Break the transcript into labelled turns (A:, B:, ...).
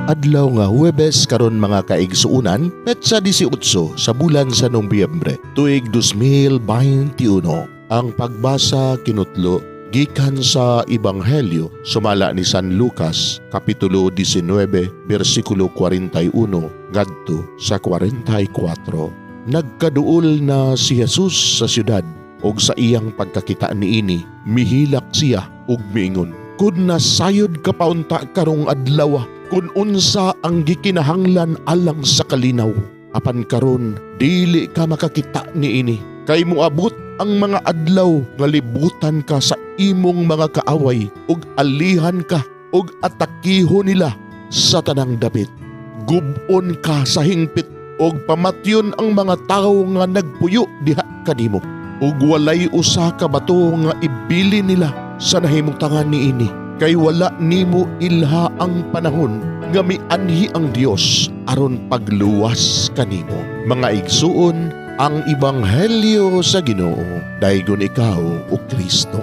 A: Adlaw nga Huwebes karon, mga kaigsuunan, petsa 18 sa bulan sa Nobyembre, tuig 2021. Ang pagbasa kinutlo gikan sa Ebanghelyo sumala ni San Lucas, kapitulo 19, bersikulo 41 ngadto sa 44. Nagkaduol na si Jesus sa syudad ug sa iyang pagkakita niini, mihilak siya ug miingon, "Kun nasayod ka paunta karong adlaw kung unsa ang gikinahanglan alang sa kalinaw. Apan karon dili ka makakita niini, kay moabot ang mga adlaw nga libutan ka sa imong mga kaaway ug alihan ka ug atakihon nila sa tanang dapit. Gub-on ka sa hingpit ug pamatyon ang mga tawo nga nagpuyo diha kanimo, ug walay usa ka bato nga ibili nila sa nahimutangan niini, kay wala nimo ilha ang panahon nga mianhi ang Dios aron pagluwas kanimo." Mga igsuon, ang Ebanghelyo sa Ginoo. Daygon ikaw, o Kristo.